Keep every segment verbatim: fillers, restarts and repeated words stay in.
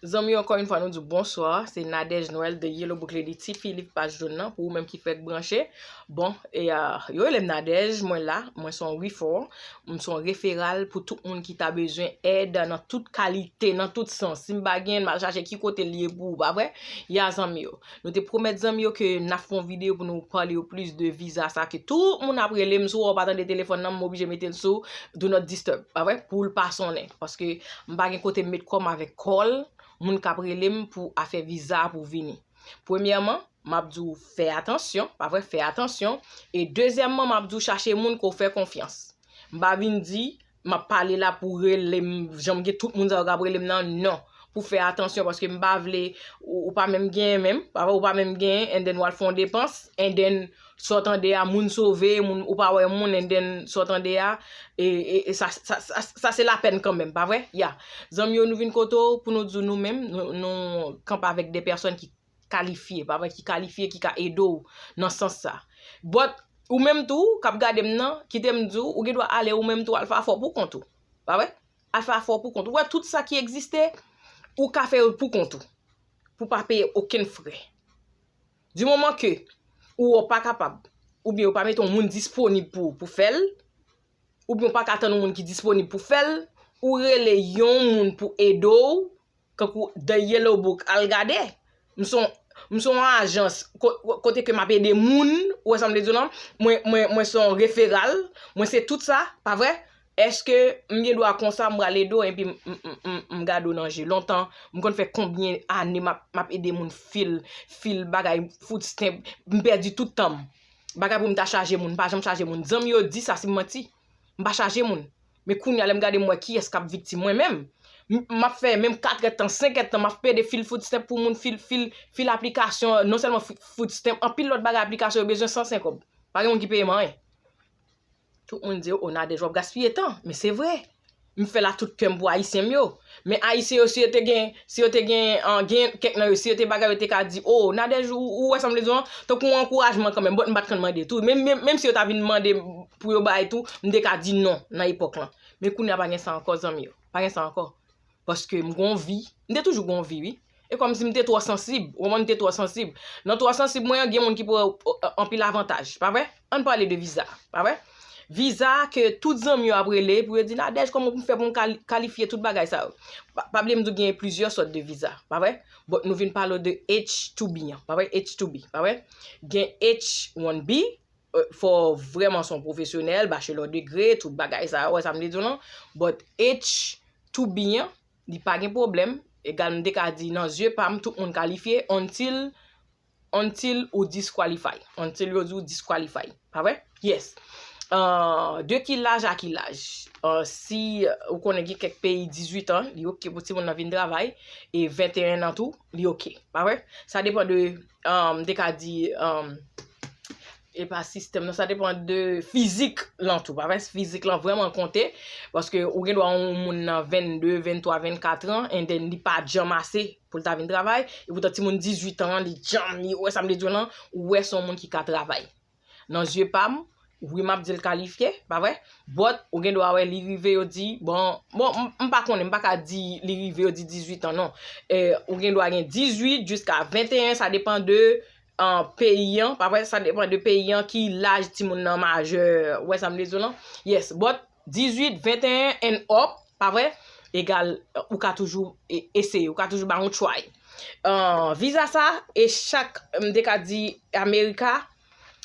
Zanmi yo, ankò yon fwa, nou di w bonswa. Se Nadège Noël de Yellow Book Lady, Ti Fi Liv Paj Jòn nan, pou ou menm ki fèk branche. Bon, e, a, yo rele m Nadège, mwen la, mwen se yon reefer, m se yon referral pou tout moun ki ta bezwen èd nan tout kalite, nan tout sans. Si m pa genyen, m al chache ki kote l ye pou ou, pa vre? Ya, zanmi yo. Nou te pwomèt zanmi yo ke n ap fè yon videyo pou nou pale yo plis de viza sa ke tout moun ap rele m, si w pa tande telefòn nan, m oblije mete l sou Do Not Disturb, pa vre? Pou l pa sonnen. Paske m pa gen kote m met kò m avèk call moun k ap rele m pou afè viza pou vini. Premyèman, m ap di w fè atansyon, pa vre, fè atansyon. E dezyèmman, m ap di w chache moun ke w fè konfyans. M pa vin di, m ap pale la pou rele m, jan m gen tout moun sa yo k ap rele m nan, non. Pou fè atansyon, paske m pa vle, ou, ou pa menm genyen menm, pa vre, ou pa menm genyen, and then w al fè yon depans, and then sa w tande a, moun sove, moun, ou pa wè moun, and then sa w tande a, e, e, e sa, sa, sa, sa se lapèn kanmenm, pa vre? Ya. Zanmi yo, nou vin kote w pou nou di w nou menm, nou, nou kanpe avèk de pèsòn ki kalifye, pa vre, ki kalifye, ki ka ede w nan sans sa. But, ou menm tou, k ap gade m nan, kite m di w, ou gen dwa ale ou menm tou al fè afè w pou kont ou. Pa vre? Al fè afè w pou kont ou. Ou wè, tout sa ki egziste, ou ka fè yo pou kont ou. Pou pa peye okenn frè. Di moman ke ou wè w pa kapab, oubyen yo pa mete yon moun disponib pou, pou fè l, oubyen w pa ka tann yon moun ki disponib pou fè l, ou rele yon moun pou ede w, kankou The Yellow Book, al gade. M se yon, m se yon ajans ko-, ko-, kote ke m ap ede moun, ou wè sa m vle di w lan? Mwen, mwen, mwen se yon referral, mwen se tout sa, pa vre? Èske m gen dwa konsa, m pral ede w, epi m, m, m, m, m gade w nan je? Lontan, m konn fè konbyen ane m ap, m ap ede moun fil, fil bagay, food stamp, m pèdi tout tan m. Bagay pou m ta chaje moun, m pa janm chaje moun. Zanmi yo di sa, se manti. M pa chaje moun. Men kounye a, lè m gade, m wè kiyès k ap viktim. Mwen menm, m, m ap fè menm katrèdtan, senkèdtan, m ap pede fil food stamp pou moun, fil, fil, fil aplikasyon, non sèlman fi-, food stamp, anpil lòt bagay aplikasyon, yo bezwen san senk kòb. Pa gen moun ki peye m anyen. Tout moun di, "O, Nadège, w ap gaspiye tan." Men se vre. M fè l a tout kè m pou Ayisyen m yo. Men Ayisyen yo, si yo te gen, si yo te gen, an, gen kèk nan yo, si yo te bagay, yo te ka di, "O, Nadège, ou, ou wè sa m vle di w lan?" Tankou yon ankourajman kanmenm, but m pa t konn mande tou. Menm, menm, menm si yo ta vin mande m pou yo bay tou, m te ka di non nan epòk lan. Men kounye a pa gen sa ankò, zanmi yo. Pa gen sa ankò. Paske m gon vi. M te toujou gon vi, wi. E kòmsi m te twò sansib. Ou konprann, m te twò sansib. Nan twò sansib mwen an, gen moun ki pran, o, anpil avantaj. Pa vre? Ann pale de viza. Pa vre? Viza ke tout zanmi yo ap rele pou yo di, "Nadège, kòman pou m fè pou m kal-, kalifye tout bagay sa yo?" Pa, pa bliye m di w gen plizyè sòt de viza. Pa vre? But nou vin pale de H two B an. Pa vre? H two B. Pa vre? Gen H one B, e, fò w vrèman se yon pwofesyonèl, bachelor degré, tout bagay sa yo, wè sa m vle di w lan. But H two B an, li pa gen pwoblèm. Egal, m te ka di, nan zye pa m, tout moun kalifye, until, until ou disqualify. Until yo di w disqualify. Pa vre? Yes. Euh, de ki laj a ki laj? Euh, si, euh, ou konnen gen kèk peyi, dizuit an, li oke pou timoun nan vin travay, e venteyen an tou, li oke. Pa vre? Sa depann de, euh, m te ka di, euh, e pa sistèm nan, sa depann de fizik lan tou, pa vre? Fizik lan vrèman konte, paske ou gen dwa yon moun nan vennde, venntwa, vennkat an, and then li pa janm ase pou l ta vin travay, e poutan timoun dizuit an, li janm, li, ou wè sa m vle di w lan, ou wè se yon moun ki ka travay. Nan zye pa m, wi, m ap di l kalifye, pa vre? But, ou gen dwa wè li rive, yo di, bon, bon, m, m pa konnen, m pa ka di li rive, yo di dizuit an, non. E, ou gen dwa gen dizuit jiska venteyen, sa depann de, an, peyi an, pa vre? Sa depann de peyi an, ki laj timoun nan majè, ou wè sa m vle di w lan? Yes, but dizuit, venteyen and up, pa vre? Egal, ou ka toujou e-, eseye, ou ka toujou bay yon try. An, viza sa, e chak, m te ka di, Amerika,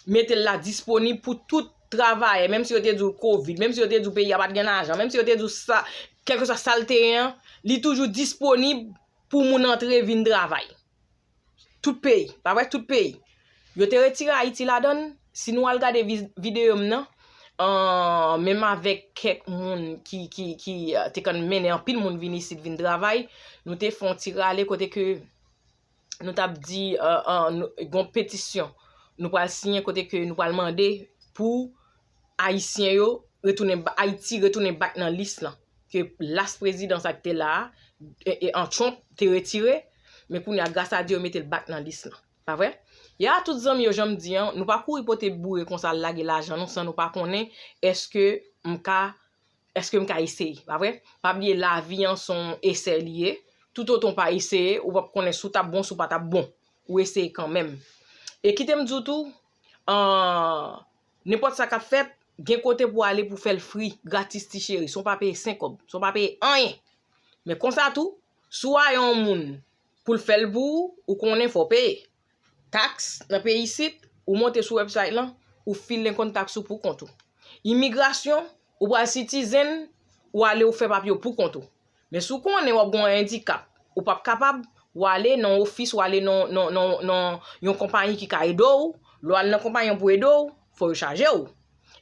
mete l la disponib pou tout travayè, menm si yo te di w kovid, menm si yo te di w peyi a pa t gen lajan, menm si yo te di w sa, kèlkeswa sa l te ye an, li toujou disponib pou moun antre vin travay. Tout peyi, pa vre? Tout peyi. Yo te retire Ayiti ladan l. Si nou al gade vi-, videyo m nan, an, menm avèk kèk moun ki, ki, ki, euh, te konn mennen anpil moun vin isit vin travay, nou te fè yon ti rale kote ke nou t ap di, euh, euh, nou, gon petisyon nou pral siyen kote ke nou pral mande pou Ayisyen yo retounen ba-, Ayiti retounen back nan lis lan. Ke last prezidan sa ki te la a, e, e, an, Trump te retire, men kounye a, gras a Dye, yo mete l back nan lis lan. Pa vre? Ya, tout zanmi yo, jan m di an, nou pa kouri pote boure konsa al lage lajan nou san nou pa konnen èske m ka, èske m ka eseye, pa vre? Pa bliye lavi an se yon esè li ye. toutotan w pa eseye, ou p ap konnen si w t ap bon, si w pa t ap bon. Ou eseye kanmenm. E kite m di w tou, an, nenpòt sa k ap fèt, gen kote pou w ale pou w fè l fri, gratis ti cheri, san w pa peye senk kòb, san w pa peye anyen. Men konsa tou, si w a yon moun pou l fè l pou ou, ou konnen fò w peye. Taks nan peyi isit, ou monte sou website lan, ou file konn taks ou pou kont ou. Imigrasyon, ou pral citizen, ou ale ou fè papye w pou kont ou. Men si w konnen w ap gen yon endikap, ou p ap kapab, w ale nan ofis, w ale nan, nan, nan, nan yon konpayi ki ka ede w, lè w al nan konpayi an pou ede w, fò yo chaje w.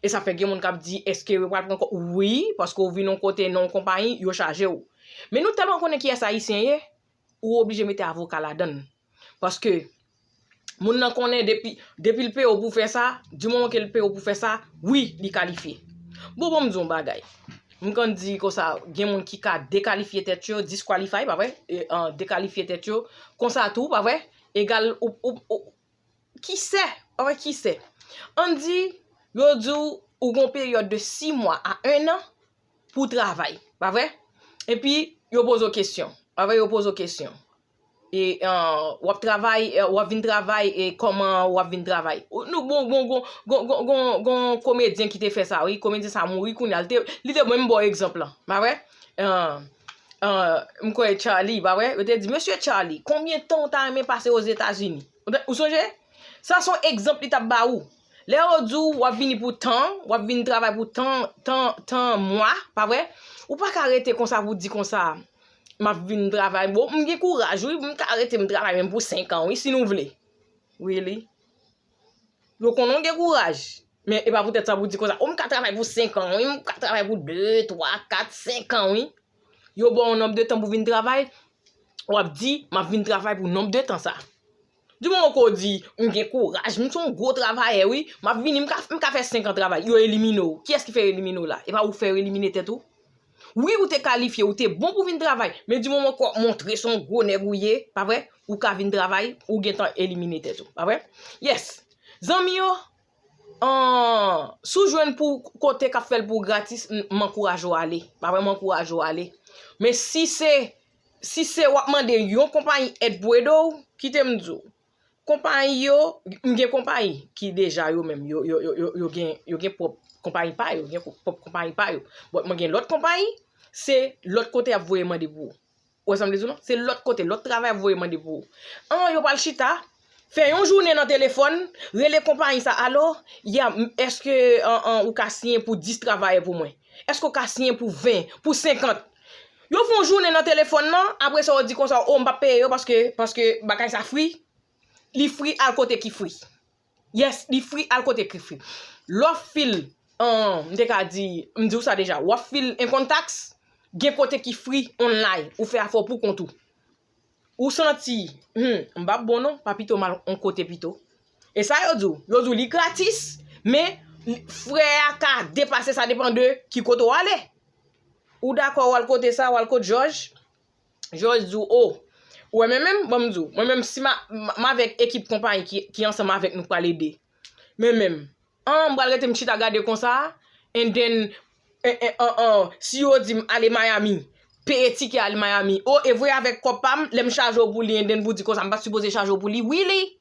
E sa fè gen moun k ap di, èske yo pral pran kò? Wi, paske w vin yon kote nan yon konpayi, yo chaje w. Men nou tèlman konnen kiyès Ayisyen ye, ou oblije mete avoka ladan l. Paske moun nan konnen depi, depi l peye w pou fè sa, di moman ke l peye w pou fè sa, wi, li kalifye. Bon, bon, m di yon bagay. M konn di konsa, gen moun ki ka dekalifye tèt yo, disqualify, pa vre? E, an, dekalifye tèt yo, konsa tou, pa vre? Egal, ou, ou, ou, ki sè, pa vre, ki sè. Ann di, yo di w, ou gon peryòd de sis mwa a en an pou w travay, pa vre? Epi, yo poze w kesyon, pa vre, yo poze w kesyon. E, an, w ap travay, e, w ap vin travay, e kòman w ap vin travay? Ou, nou, gon, gon, gon, gon, gon, gon, gon komedyen ki te fè sa, wi. Komedyen sa mouri kounye a. Li te, li te menm ba w egzanp lan, pa vre? An, an, m kwè Charlie, pa vre? Yo te di, Mesye Charlie, konbyen tan w ta renmen pase Ozetazini? Ou te, ou sonje? Sa se yon egzanp li t ap ba ou. Lè yo di w, w ap vini pou tan, w ap vin travay pou tan, tan, tan mwa, pa vre? Ou pa ka rete konsa pou di konsa, m ap vin travay. Bon, m gen kouraj, wi, m ka rete m travay menm pou senk an, wi, si nou vle. Really? Yo konnen w gen kouraj. Men e pa poutèt sa pou di konsa, o, m ka travay pou senk an, wi, m ka travay pou de, twa, kat, senk an, wi. Yo ba w yon nonb de tan pou vin travay, w ap di, m ap vin travay pou nonb de tan sa. Di moman ke w di, m gen kouraj, m se yon gwo travayè, wi, m ap vini, m ka, m ka fè senk an travay, yo elimine w. Kiyès ki fè yo elimine w la? E pa ou k fè yo elimine tèt ou? Wi, ou te kalifye, ou te bon pou vin travay, men di moman ke w ap montre se yon gwo nèg ou ye, pa vre? Ou ka vin travay, ou gentan elimine tèt ou, pa vre? Yes. Zanmi yo, an, si w jwenn pou kote k ap fè l pou w gratis, m, m ankouraje w ale. Pa vre, m ankouraje w ale. Men si se, si se w ap mande yon konpayi èd pou ede w, kite m di w. Konpayi yo, m gen konpayi ki deja yo menm, yo, yo, yo, yo, yo gen, yo gen pwòp konpayi pa yo, yo gen pwòp konpayi pa yo. But mwen gen lòt konpayi, se lòt kote y ap voye mande pou ou. Ou wè sa m vle di w non? Se lòt kote, lòt travay ap voye mande pou ou. An, yo pral chita, fè yon jounen nan telefòn, rele konpayi sa, alo, ya, m, èske, an, an, ou ka siyen pou dis travayè pou mwen? Èske ou ka siyen pou ven, pou senkant? Yo fè yon jounen nan telefòn nan, apre sa, yo di konsa, o, m p ap peye yo paske, paske bagay sa fri. Li fri al kote ki fri. Yes, li fri al kote ki fri. Lè w ap fil, an, m te ka di, m di w sa deja, w ap fil income tax, gen kote ki fri online, ou fè afè w pou kont ou. Ou santi, hmm, m p ap bon non, pa pito m al yon kote pito. E sa yo di w, yo di w li gratis, men frè a ka depase, sa depann de ki kote w ale. Ou dakò w al kote sa, w al kot Jòj, Jòj di w, o, ou wè mwen menm, ban m di w, mwen menm si m a, m, m avèk ekip konpayi ki, ki ansanm avèk nou k pral ede. Mwen menm, an, m pral rete m chita gade konsa, and then, en, en, an, an, si yo di m ale Miami, peye tikè ale Miami, o, e vre avèk kòb pa m, lè m chaje w pou li, and then pou di konsa, m pa t sipoze chaje w pou li, really?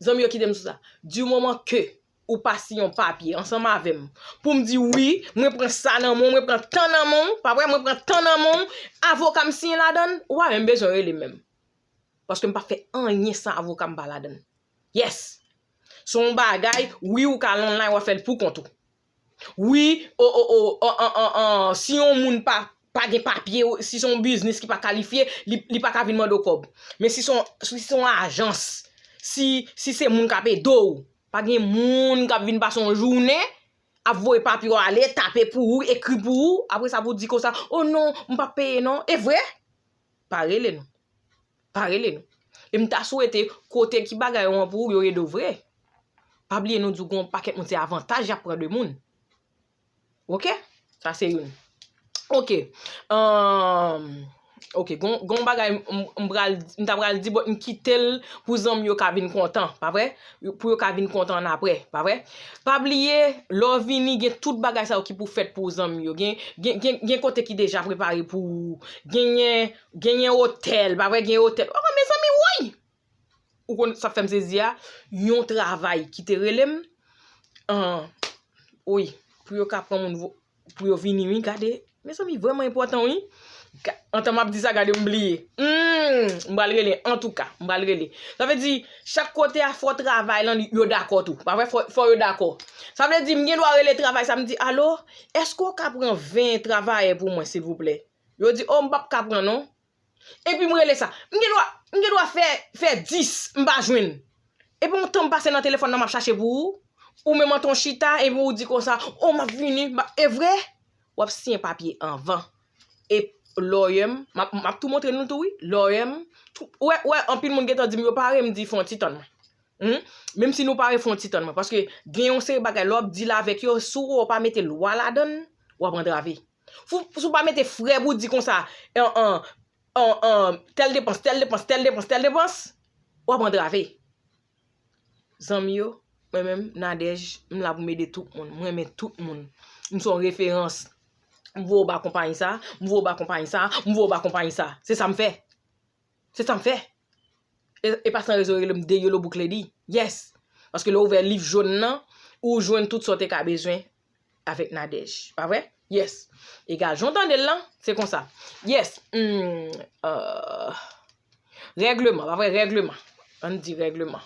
Zanmi yo, kite m sou sa. Du moment que ou pa siyen yon papye ansanm avè m pou m di wi, mwen pran sa nan men w, mwen pran tan nan men w, pa vre, mwen pran tan nan men w, avoka m siyen ladan l, ou pa menm bezwen rele m menm. Paske m pa fè anyen san avoka m pa ladan l. Yes! Se yon bagay, wi, ou ka al online, w a fè l pou kont ou. Wi, o, o, o, an, an, an, an, si yon moun pa, pa gen papye, si se yon biznis ki pa kalifye, li, li pa ka vin mande w kòb. Men si se yon, si se yon ajans, si, si se moun k ap ede w, pa gen moun k ap vin pase yon jounen, ap voye papye w ale, tape pou ou, ekri pou ou, apre sa pou w di konsa, o non, m p ap peye non. E vre? Pa rele nou. Pa rele nou. E m ta swete kote ki bagay yo an pou ou, yo ede w vre. Pa bliye nou di w gen yon pakèt moun se avantaj y ap pran de moun. Oke? Sa se youn. Oke. Anm, Ok, gon, gon bagay m, m, m pral, m ta pral di, but m kite l pou zanmi yo ka vin kontan, pa vre? Pou yo ka vin kontan annapre, pa vre? Pa bliye, lè w vini, gen tout bagay sa yo ki pou fèt pou zanmi yo. Gen, gen, gen, gen kote ki deja prepare pou ou. Genyen, genyen otèl, pa vre? Genyen otèl. Oh, mezanmi, woy! Ou konn sa fè m sezi a? Yon travay ki te rele m. An, wi, pou yo ka pran moun vo-, pou yo vini, wi, gade. Mezanmi, vrèman enpòtan, wi. Ga-, antan m ap di sa, gade m bliye. Hmm, m pral rele, antouka, m pral rele. Sa vle di, chak kote a fò travay lan, yo dakò tou. Pa vre, fò, fò yo dakò. Sa vle di, m gen dwa rele travay sa, m di, alo, èske w ka pran ven travayè pou mwen, silvouplè? Yo di, o, m p ap ka pran, non. Epi m rele sa. M gen dwa, m gen dwa fè, fè dis, m pa jwenn. Epi yon tan m pase nan telefòn nan, m ap chache pou ou. Ou menm antan w chita, epi ou di konsa, o, m ap vini, m ap, e vre? W ap siyen papye anvan. E lawyer m, m ap, m ap tou montre nou tou, wi. Lawyer m, tou, wè, wè, anpil moun gentan di m yo pare, m di fè yon ti tann mwen. Hmm? Menm si nou pare, fè yon ti tann mwen. Paske gen yon seri bagay, lè w ap deal avèk yo, si w pa mete lwa ladann, w ap antrave. Si w, si w pa mete frè pou di konsa, an, an, an, an, tèl depans, tèl depans, tèl depans, tèl depans, w ap antrave. Zanmi yo, mwen menm, Nadège, m la pou m ede tout moun. M renmen tout moun. M se yon referans. M voye w ba konpayi sa, m voye w ba konpayi sa, m voye w ba konpayi sa. Se sa m fè. Se sa m fè. E, e pa san rezon yo rele m The Yellow Book Lady. Yes. Paske lè w ouvè liv jòn nan, ou jwenn tout sa w te ka bezwen avèk Nadège. Pa vre? Yes. Egal, jan w tande l lan, se konsa. Yes. Hmm, euh, règleman, pa vre? Règleman. Ann di règleman.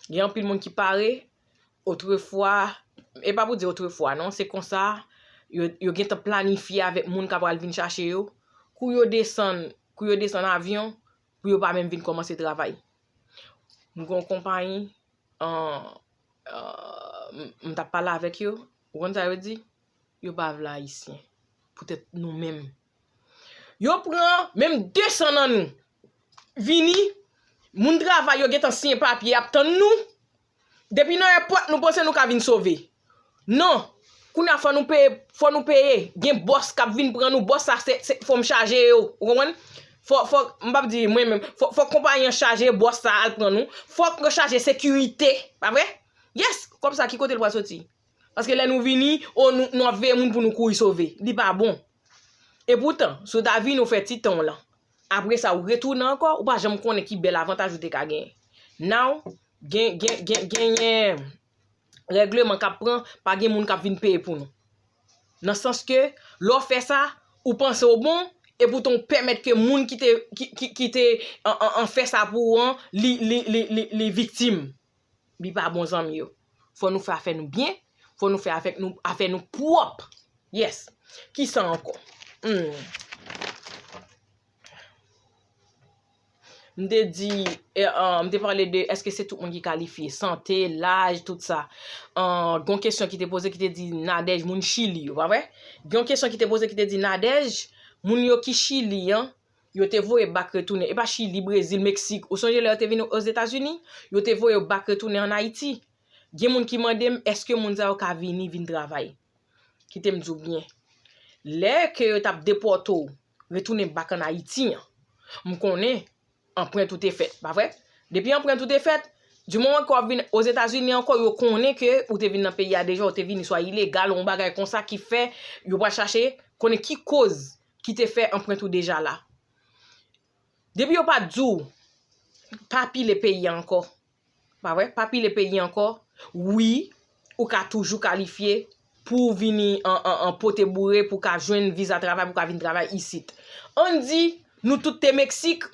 Gen anpil moun ki pare, otrefwa, e pa pou di otrefwa, non, se konsa, yo, yo gentan planifye avèk moun k ap pral vin chache yo. Kou yo desann, kou yo desann avyon, pou yo pa menm vin kòmanse travay. M gen yon konpayi, an, an, m, m t ap pale avèk yo, ou konn sa yo di? Yo pa vle Ayisyen. Poutèt nou menm. Yo pran menm de san nan nou. Vini, moun travay yo gentan siyen papye, y ap tann nou. Depi nan èpòt, nou panse nou ka vin sove. Non. Kounye a, fò nou peye, fò nou peye. Gen bòs k ap vin pran nou. Bòs sa, se, se, fò m chaje yo. Ou konprann? Fò, fò, m p ap di mwen menm. Fò, fò konpayi an chaje bòs sa al pran nou. Fòk yo chaje sekirite. Pa vre? Yes. Kòb sa, ki kote l pral soti? Paske lè nou vini, o, nou, nou ap veye moun pou nou kouri sove. Li pa bon. Epoutan, si w ta vini, w fè ti tan w lan. Apre sa, ou retounen ankò, ou pa janm konnen ki bèl avantaj ou te ka genyen. Now, gen, gen, gen, genyen règleman k ap pran, pa gen moun k ap vin peye pou nou. Nan sans ke, lè w fè sa, ou panse w bon, epoutan w pèmèt ke moun ki te, ki, ki, ki te an, an, an fè sa pou ou an, li, li, li, li, li viktim. Li pa bon, zanmi yo. Fò nou fè afè nou byen, fò nou fè afè nou, afè nou pwòp. Yes. Kisa ankò? Hmm. M te di, eh, ah, m te pale de èske se tout moun ki kalifye, sante, laj, tout sa. Ah, gen yon kesyon ki te poze ki te di Nadège, moun Chili yo, pa vre? Gen yon kesyon ki te poze ki te di Nadège, moun yo ki Chili an, yo te voye bak retounen. E pa Chili, Brezil, Meksik. Ou sonje lè yo te vin Ozetazini? Yo te voye yo bak retounen ann Ayiti. Gen moun ki mande m, èske moun sa yo ka vini, vin travay? Kite m di w byen. Lè ke yo t ap depòte w, retounen bak ann Ayiti an, m konnen anprent ou te fèt, pa vre? Depi anprent ou te fèt, di moman ke w ap vin Ozetazini ankò, yo konnen ke ou te vin nan peyi a deja, ou te vini swa ilegal, yon bagay konsa ki fè yo pral chache konnen ki koz ki te fè anprent ou deja la. Depi yo pa t di w, pa pile peyi a ankò. Pa vre? Pa pile peyi ankò. Wi, ou ka toujou kalifye pou w vini an, an, an pote boure, pou w ka jwenn viza travay, pou w ka vin travay isit. Ann di, nou tout te Meksik,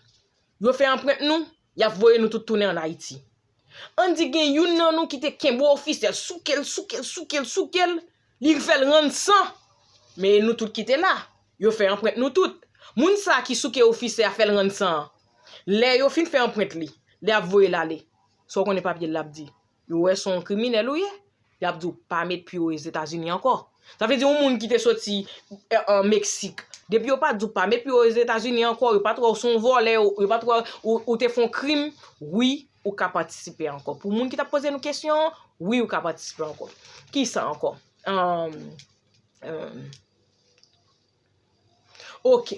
yo fè anprent nou, y ap voye nou tout tounen ann Ayiti. Ann di gen youn nan nou ki te kenbe w ofisyèl, souke l, souke l, souke l, souke l, li fè l rann san. Men nou tout ki te la, yo fè anprent nou tout. Moun sa ki souke ofisyèl a fè l rann san an. Lè yo fin fè anprent li, lè y ap voye l ale, sa w konnen papye l ap di? Yo wè se yon kriminèl ou ye, y ap di w pa met pye w Ozetazini ankò. Sa vle di yon moun ki te soti, eh, an Meksik. Depi yo pa t di w pa met pye w Ozetazini ankò, yo pa t wè w se yon vòlè, yo, yo pa t wè w, ou te fè yon krim, wi, ou ka patisipe ankò. Pou moun ki t ap poze nou kesyon an, wi, ou ka patisipe ankò. Kisa ankò? Ahn, ahn, Ok.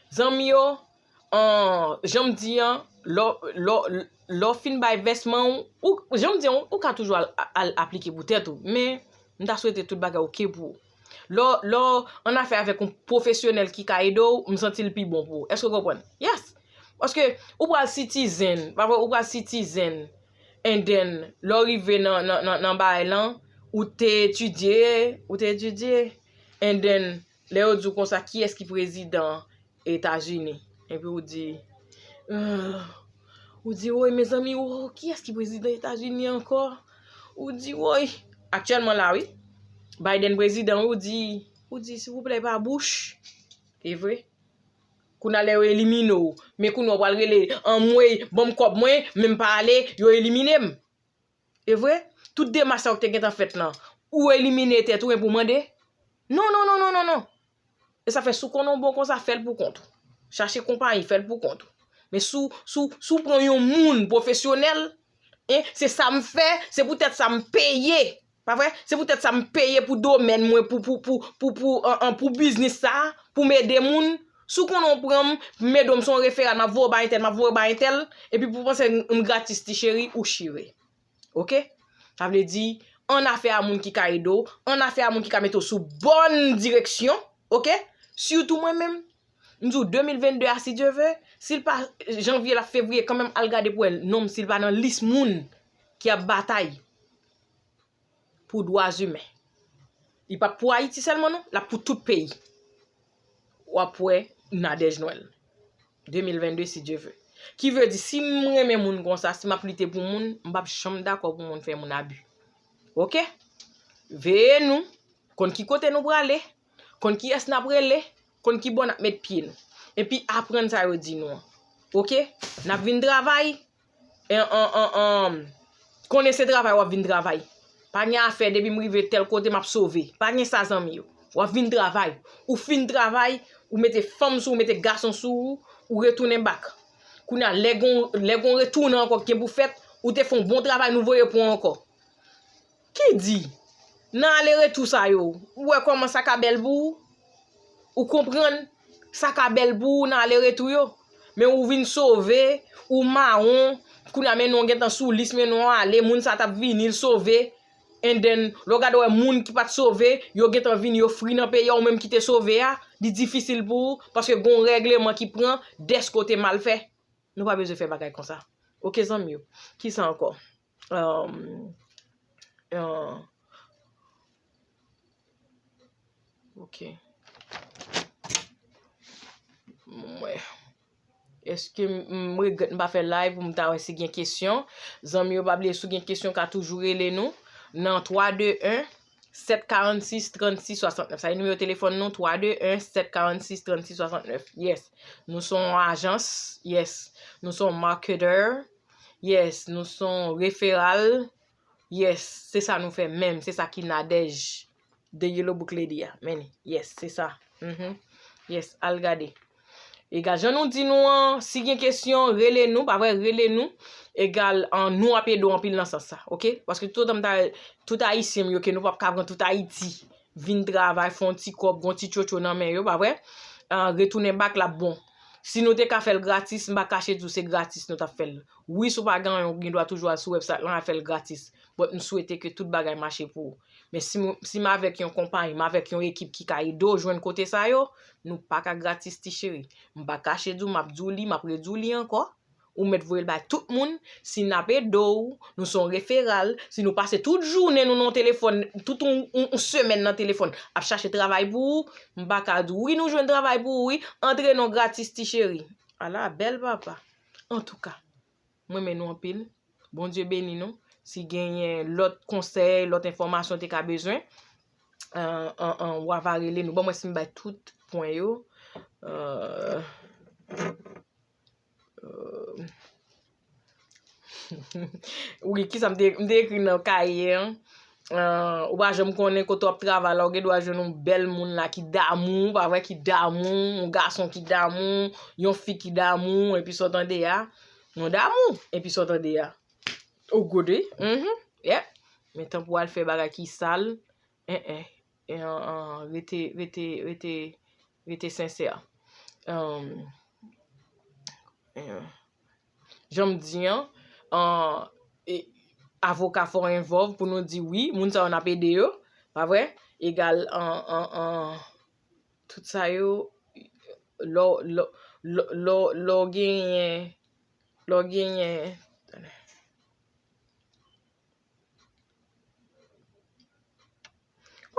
Zanmi yo, an, jan m di an, lè w, lè w, lè w fin bay vèsman w, ou, jan m di an, ou ka toujou al, al aplike pou tèt ou. Men, m ta swete tout bagay oke pou ou. Lè w, lè w annafè avèk yon pwofesyonèl ki ka ede w, m santi l pi bon pou ou. Èske w konprann? Yes. Paske ou pral citizen, pa vre, ou pral citizen, and then, lè w rive nan, nan, nan, nan bagay lan, ou te etidye, ou te etidye, and then, lè yo di w konsa, kiyès ki prezidan Etazini? Epi ou di, ah, ou di, woy, mezanmi, wo, kiyès ki prezidan Etazini ankò? Ou di, woy, aktyèlman la, wi, Biden prezidan, wi, ou di, ou di, silvouplè, pa Bush. E vre. Kounye a lè yo elimine w, men kounye a w pral rele, anmwey, ban m kòb mwen, men m pa ale, yo elimine m. E vre, tout demach sa yo ki te gentan fèt lan, ou elimine tèt ou, epi w mande? Non, non, non, non, non, non. E sa fè, si w konnen w bon konsa, fè l pou kont ou. Chache konpayi, fè l pou kont ou. Men si w, si w, si w pran yon moun pwofesyonèl, en, se sa m fè, se poutèt sa m peye. Pa vre? Se poutèt sa m peye pou domèn mwen, pou, pou, pou, pou, pou, an, an, pou biznis sa a, pou m ede moun. Si w konnen w pran m, m ede w, m se yon referal, m ap voye w bay entèl, m ap voye w bay entèl, epi pou w panse m gratis, ti cheri, ou chire. Oke? Sa vle di, annafè a moun ki ka ede w, annafè a moun ki ka mete w sou bòn direksyon, oke? Sitou mwen menm, m di w de mil vennde a, si Dye ve, si l pa janvye, l ap fevriye, kanmenm al gade pou wè non m si l pa nan lis moun ki ap batay pou dwa imen. Li p ap pou Ayiti sèlman non, l ap pou tout peyi. W ap wè Nadège Noël. de mil vennde, si Dye ve. Ki vle di, si m renmen moun konsa, si m ap lite pou moun, m p ap janm dakò pou moun fè moun abi. Oke? Veye nou, konn ki kote nou prale, konn kiyès n ap rele, konn ki bò n ap met pye nou. Epi aprann sa yo di nou an. Oke? N ap vin travay, e, an, an, an, konnen se travay w ap vin travay. Pa gen afè depi m rive tèl kote m ap sove. Pa gen sa zanmi yo. W ap vin travay. Ou fin travay, ou mete fanm sou ou, mete gason sou ou, ou retounen bak. Kounye a, lè gon, lè gon retounen ankò ki gen pou fèt, ou te fè yon bon travay, nou voye pou ankò. Ki di, nan ale retou sa yo, ou wè kòman sa ka bèl pou ou? Ou konprann? Sa ka bèl pou ou nan ale retou yo. Men ou vin sove, ou mawon, kounye a men nou gentan sou lis, men nou ale, moun sa t ap vini, l sove. And then, lè w gade w wè moun ki pa t sove, yo gentan vini, yo fri nan peyi a, ou menm ki te sove a, li difisil pou ou, paske gon règleman ki pran dèske w te mal fè. Nou pa bezwen fè bagay konsa. Oke, zanmi yo. Kisa ankò? Um, uh, oke. Mwen. Èske m, m regrèt m pa fè live pou m ta wè si gen kesyon? Zanmi yo, pa bliye, si w gen kesyon, ka toujou rele nou nan twa de en, sèt karannsis, trannsis, swasantnèf. Sa se nimewo telefòn nou, twa de en, sèt karannsis, trannsis, swasantnèf. Yes. Nou se yon ajans. Yes. Nou se yon marketer. Yes. Nou se yon referal. Yes. Se sa nou fè menm. Se sa ki Nadège. The Yellow Book Lady a. Men li. Yes, se sa. Mhm. Yes, al gade. Egal, jan nou di nou an, si gen kesyon, rele nou, pa vre, rele nou. Egal, an, nou ap ede w anpil nan sans sa, oke? Paske toutotan m ta, tout Ayisyen m yo, ke nou p ap ka pran tout Ayiti, vin travay, fè yon ti kòb, gon ti tchotcho nan men yo, pa vre? An, retounen bak la, bon. Si nou te ka fè l gratis, m pa kache di w se gratis nou t ap fè l. Wi, si w pa gen anyen, ou gen dwa toujou al sou website lan, al fè l gratis. But m swete ke tout bagay mache pou ou. Men si m, si m avèk yon konpayi, m avèk yon ekip ki ka ede w jwenn kote sa yo, nou pa ka gratis, ti cheri. M pa kache di w, m ap di w li, m ap redi w li ankò. Ou mèt voye l bay tout moun. Si n ap ede w, nou se yon referal. Si nou pase tout jounen nou nan telefòn, tout yon, yon, yon semèn nan telefòn, ap chache travay pou ou, m pa ka di w, wi, nou jwenn travay pou ou, wi. Antre non gratis, ti cheri. Ala bèl papa. Antouka, m renmen nou anpil. Bondye beni nou. Si genyen lòt konsèy, lòt enfòmasyon te ka bezwen, an, an, an, w ava rele nou. Ban mwen si m bay tout pwen yo. Euh, euh, wi, kisa m te, m te ekri nan kaye an? Ah, ou pa janm konnen kote w ap travay la, ou gen dwa jwenn yon bèl moun la ki damou, pa vre, ki damou, yon gason ki damou, yon fi ki damou, epi sa w tande a, yon damou, epi sa w tande a. Ou good, wi. Mhm. Yeah. Men tan pou w al fè bagay ki sal, en, en, en, an, an, rete, rete, rete, rete sensè. Um, eh, jan m di an, an, e, avoka fò envòv pou nou di wi, moun sa yo n ap ede yo, pa vre? Egal, an, an, an, tout sa yo, lè w, lè w, lè w, lè w, lè w genyen, lè w genyen,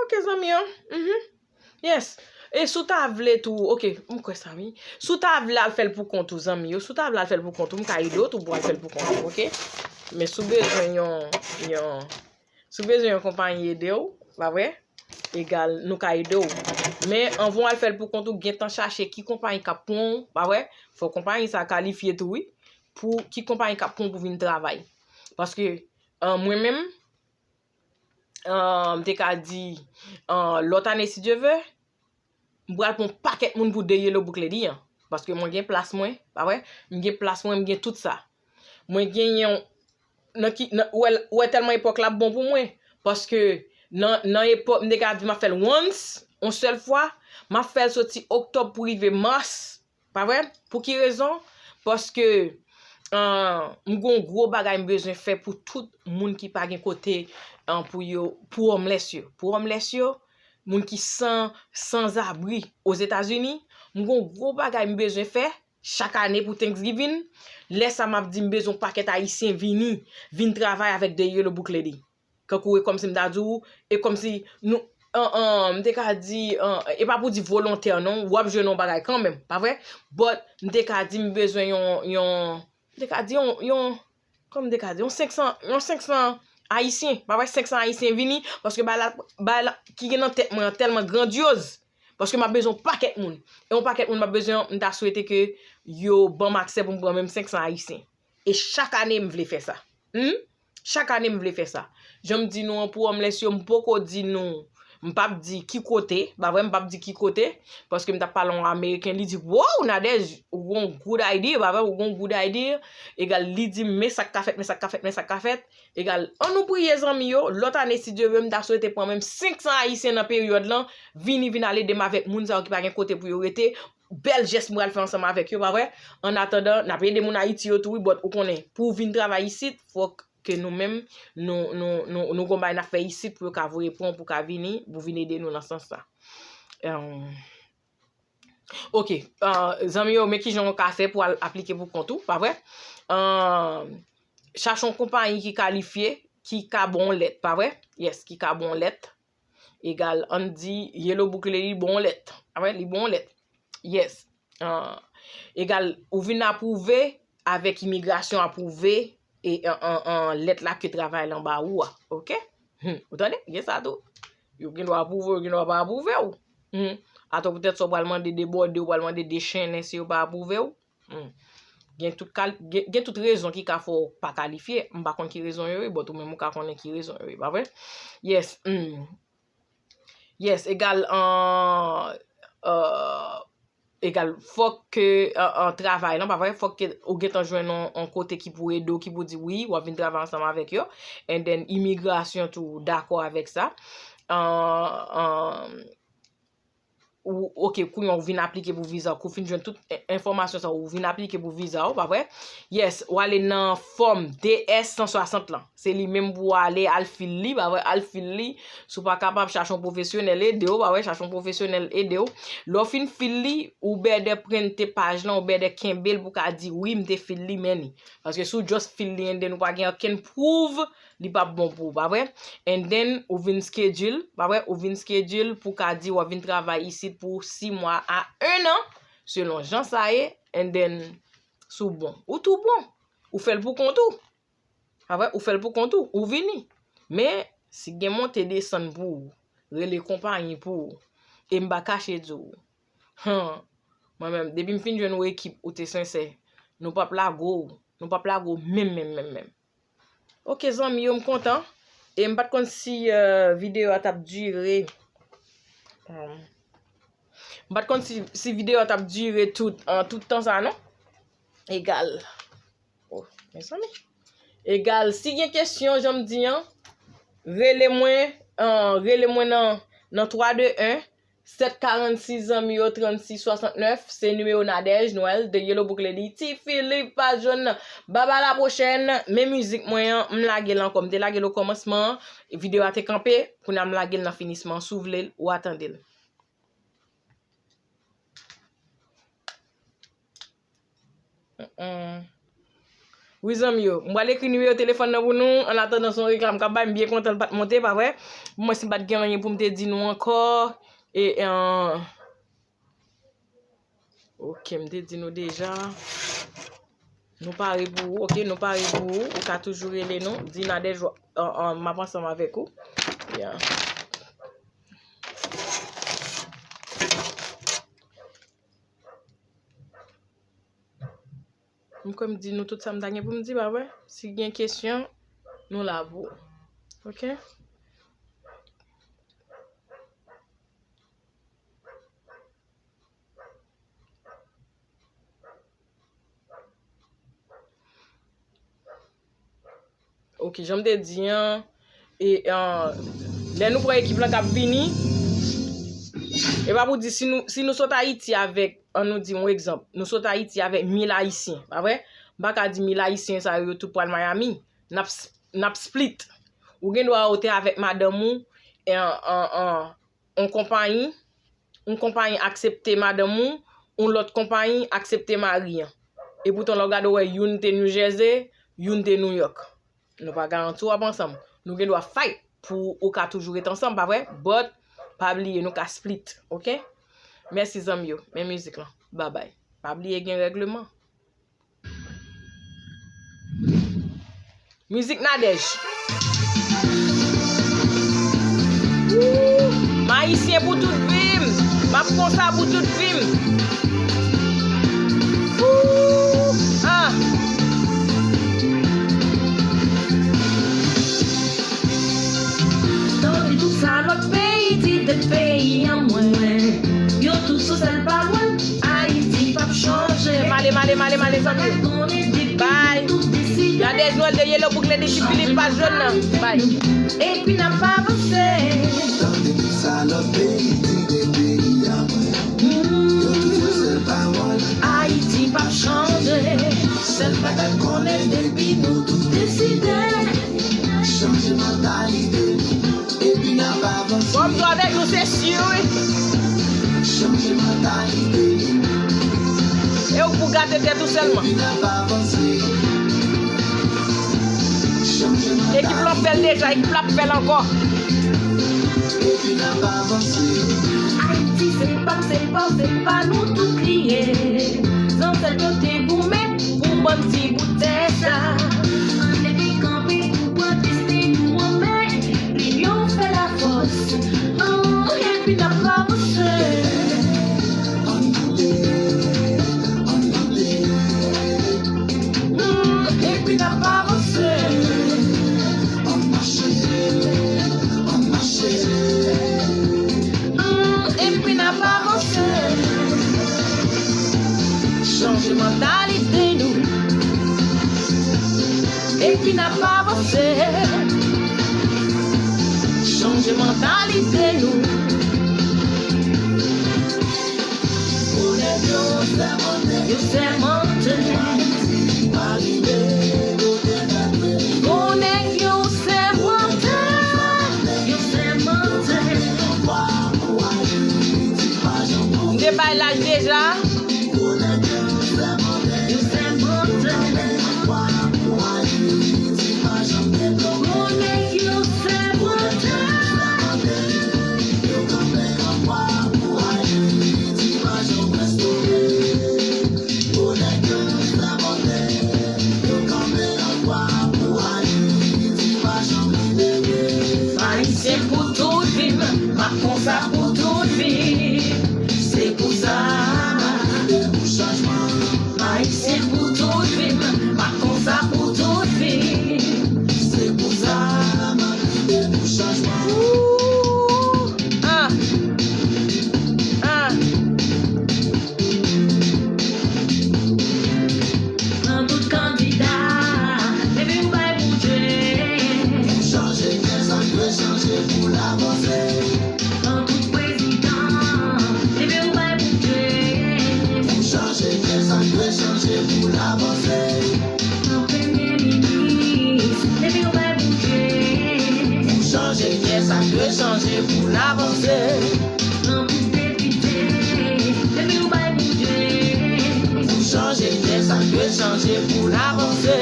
Ok, zanmi an. Mhm. Yes. E si w ta vle tou, ok, m kwè sa, wi. Si w ta vle al fè l pou kont ou, zanmi yo, si w ta vle al fè l pou kont ou, m ka ede w tou pou al fè l pou kont ou, ok? Men si w bezwen yon, yon, si w bezwen yon konpayi ede w, pa vre? Egal, nou ka ede w. Men anvan w al fè l pou kont ou, gentan chache ki konpayi k ap pran w, pa vre? Fò konpayi sa a kalifye tou, wi, pou ki konpayi k ap pran w pou vin travay. Paske, an, mwen menm, an, m te ka di, an, lòt ane, si Dye vle, m pral pran yon pakèt moun pou de Yellow Book Lady an. Paske mwen gen plas mwen, pa vre? M gen plas mwen, m gen tout sa. Mwen gen yon, nan ki, nan, ou wè, ou wè tèlman epòk la bon pou mwen. Paske nan, nan epòk, m te ka di m ap fè l once, yon sèl fwa, m ap fè l soti oktòb pou rive mas, pa vre? Pou ki rezon? Paske, an, m gen yon gwo bagay m bezwen fè pou tout moun ki pa gen kote, an, pou yo, pou homeless yo. Pou homeless yo, moun ki san, sanzabri Ozetazini, m gen yon gwo bagay m bezwen fè chak ane pou Thanksgiving. Lè sa m ap di m bezwen yon pakèt Ayisyen vini, vin travay avèk The Yellow Book Lady. Kankou e kòmsi m ta di w, e kòmsi nou, an, an, m te ka di, an, e pa pou di volontè non, w ap jwenn yon bagay kanmenm, pa vre? But m te ka di m bezwen yon, yon, m te ka di yon, yon, kòman m te ka di, yon senk san, yon senk san Ayisyen, pa vre? Senk san Ayisyen vini, paske bagay la, bagay la ki gen nan tèt mwen an tèlman grandyoz, paske m ap bezwen yon pakèt moun. E yon pakèt moun m ap bezwen an, m ta swete ke yo ban m aksè pou m pran menm senk san Ayisyen. E chak ane m vle fè sa. Hmm? Chak ane m vle fè sa. Jan m di nou an, pou homeless yo, m poko di nou, m p ap di ki kote, pa vre, m p ap di ki kote, paske m t ap pale yon Ameriken, li di, "Wow, Nadège, ou gon good idea, pa vre, ou gon good idea." Egal, li di m, "Men sa k ka fèt, men sa k ka fèt, men sa k ka fèt." Egal, ann nou priye zanmi yo, lòt ane, si Dye vle, m ta swete pran menm senk san Ayisyen nan peryòd lan, vini, vin al ede m avèk moun sa yo ki pa gen kote pou yo rete, bèl jès m pral fè ansanm avèk yo, pa vre? An atandan, n ap ede moun Ayiti yo tou, wi, but ou konnen, pou w vin travay isit, fòk ke nou menm, nou, nou, nou, nou gon bagay n ap fè isit pou yo ka voye pran w, pou w ka vini, pou w vin ede nou nan sans sa. Em, ok, ah, zanmi yo, men kijan w ka fè pou al aplike pou kont ou, pa vre? Ah, chache yon konpayi ki kalifye, ki ka ba w lèt, pa vre? Yes, ki ka ba w lèt. Egal, ann di, Yellow Book Lady ba w lèt. Pa vre? Li ba w lèt. Yes. Ah, egal, ou vin apwouve avèk imigrasyon apwouve e an, an, an lèt la ke travay lan ba ou a. Ok? Hmm, ou tande? Gen sa tou. Yo gen dwa apwouve w, yo gen dwa pa apwouve w. Hmm. Atò poutèt sa w pral mande debòde, w pral mande dechennen si yo pa apwouve w. Hmm. Gen tout kal-, gen, gen tout rezon ki ka fè w pa kalifye. M pa konn ki rezon yo ye, but ou menm ou ka konnen ki rezon yo ye, pa vre? Yes. Hmm. Yes, egal, an, euh, egal, fòk ke, an, an travay lan, pa vre? Fòk ke ou gentan jwenn yon, yon kote ki pou ede w, ki pou di wi, w ap vin travay ansanm avèk yo. And then, imigrasyon tou dakò avèk sa. An, an, ou, ok, kounye a ou vin aplike pou viza w, kou w fin jwenn tout en-, enfòmasyon sa, ou vin aplike pou viza w, pa vre? Yes, w ale nan fòm D S san swasant lan. Se li menm pou w ale, al fil li, pa vre? Al fil li, si w pa kapab, chache yon pwofesyonèl ede w, pa vre? Chache yon pwofesyonèl ede w. Lè w fin fil li, ou bèdè prente paj lan, ou bèdè kenbe l pou w ka di, wi, m te fil li, men li. Paske si w just fil li and then ou pa gen okenn pwouv, li p ap bon pou ou, pa vre? And then, ou vin schedule, pa vre? Ou vin schedule pou w ka di w ap vin travay isit pou sis mwa a en an, selon jan sa ye, and then, si w bon. Ou tou bon. Ou fè l pou kont ou. Pa vre? Ou fè l pou kont ou. Ou vini. Men, si gen monte desann pou ou, rele konpayi pou ou. E m pa kache di w. Han. Mwen menm, depi m fin jwenn yon ekip ou te sensè, nou p ap lage w. Nou p ap lage w menm, menm, menm, menm. Ok, zanmi yo, m kontan. E m pa t konn si, euh, videyo a t ap dire. Um, m pa t konn si, si videyo a t ap dire tout, an, tout tan sa, non? Egal. Oh, mezanmi. Egal, si gen kesyon, jan m di an, rele mwen, an, rele mwen nan, nan twa de en, Sèt karannsis, zanmi yo, trannsis swasantnèf, se nimewo Nadège Noël de Yellow Book Lady, Ti Filip pa jòn nan. Baba la pwochèn, men mizik mwen an, m lage l ankò. M te lage l okòmansman, videyo a te kanpe, kounye a m lage l nan finisman. Si w vle l, w a tande l. Mm-mm. Wi, zanmi yo, m pral ekri nimewo telefòn nan pou nou. Annatandan, se yon reklam k ap bay, m byen kontan l pa t monte, pa vre? Pou mwen, si m pa t gen anyen pou m te di nou ankò. E, euh, ok, m te di nou deja. Nou pare pou ou, ok? Nou pare pou ou. Ou ka toujou rele nou. Di Nadège, euh, euh, m ap ansanm avèk ou. Yeah. M kwè m di nou tout sa m ta gen pou m di, pa vre? Si gen kesyon, nou la pou ou. Ok? Ok, jan m te di an, e, an, lè nou pran ekip lan k ap vini, e pa pou di si nou, si nou sot Ayiti avèk, an nou di yon egzanp, nou sot Ayiti avèk mil Ayisyen, pa vre? M pa ka di mil Ayisyen sa yo, yo tout pral Miami. N ap s-, n ap split. Ou gen dwa ou te avèk madanm ou, e, an, an, an, yon konpayi, yon konpayi aksepte madanm ou, yon lòt konpayi aksepte mari an. Epoutan, lè w gade, w wè youn te New Jersey, youn te New York. Nou pa garanti w ap ansanm. Nou gen dwa fight pou ou ka toujou ret ansanm, pa vre? But, pa bliye, nou ka split, ok? Mèsi, zanmi yo. Men mizik lan. Babay. Pa bliye gen règleman. Mizik Nadège. Woo! M ayisyen pou tout vi m. M ap konsa pou tout vi m. Woo! Ah! Tande tout sa lòt peyi di de peyi an mwen. Yo tou sou sèl pawòl, Ayiti p ap chanje. Male, male, male, male, zanmi. Bye. Nadège Noël de Yellow Book Lady, Ti Filip pa jòn nan. Bye. Epi n ap avanse. Tande tout sa lòt peyi di de peyi an mwen. Yo tou sou sèl pawòl, Ayiti p ap chanje. Sèl bagay m konnen depi nou tout deside. Chanje mantalite nou, epi n ap avanse. Bon, m tou avèk nou, se si, wi. Chanje mantalite nou. E ou k pou gate tèt ou sèlman. Epi n ap avanse. Chanje mantalite. Ekip lan fè l deja, ekip la ap fè l ankò. Epi n ap avanse. Ayiti se pa m, se pa w, se pa nou tout li ye. Zansèt yo te goumen pou bann ti bout tè sa. Ann leve kanpe pou pran desten nou an men. Linyon fè lafòs. Oh, epi n ap avanse. Ann boule, ann boule. Mm, epi n ap avanse. Ann mache, ann mache. Mm, epi n ap avanse. Chanje mantalite nou. Epi n ap avanse. Chanje mantalite nou. Gwo nèg yo sèmante. Yo sèmante. Ayiti pa rive kote nèg yo rive. Gwo nèg yo sèmante. Yo sèmante. M te bay laj deja. Yo sèmante. Gwo nèg yo sèmante. Pou n avanse.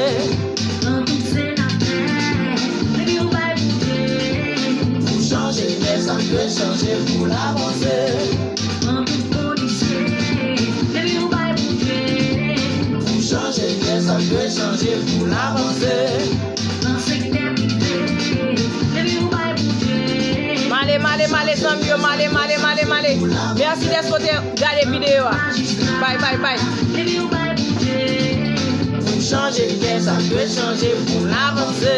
Pran tout senatè, epi ou bay Bondye. Pou chanje, men sa k dwe chanje pou n avanse. Pran tout polisye, epi ou bay Bondye. Pou chanje, men sa k dwe chanje pou n avanse. Nan sektè prive, epi ou bay Bondye. Male, male, male, zanmi yo, male, male, male, male. Mèsi dèske w te gade videyo a. Bay, bay, bay. Pou chanje, gen sa k dwe chanje pou n avanse.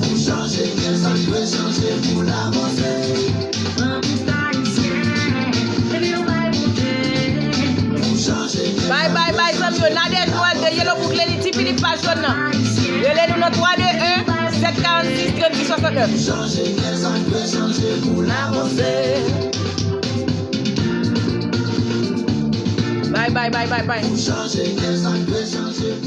Pou chanje, gen sa k dwe chanje pou n avanse. Bay, bay, bay, zanmi yo, Nadège Noël de Yellowbrook, Lely, Ti Filip, paj jòn nan. Rele nou nan twa de en, sèt karannsis, trannsis, swasannnèf. Chanje, gen sa k dwe chanje pou n avanse. Bay, bay, bay, bay, bay. Pou chanje, gen sa k dwe chanje.